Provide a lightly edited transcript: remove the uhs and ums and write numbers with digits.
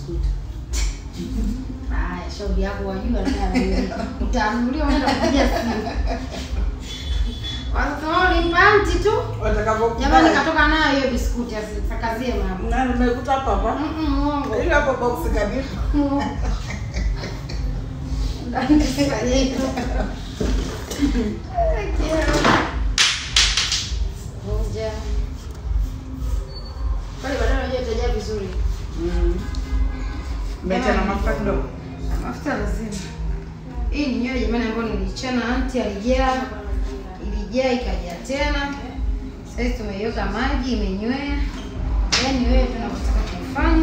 Biskuti. Haya, shauri yako wajua sana. Utanunuliwa unaenda kupiga simu. Wasema ulimpa tu. Watakapokuwa. Jamani katoka nayo hiyo biskuti asitakazie mama. Na nimekuta hapa hapa. Muongo. Ile hapo box kabisa. Ndani hivyo. Moja. Pale baadaye unajua itajaa vizuri. Umeacha na mafuta kidogo. Mafuta lazima. Hii ni nywele jamani ambayo nilichana anti alijaa. Ilijaa ikajaa tena. Sasa tumeiweka maji imenywea. Yaani wewe tunataka kufanya.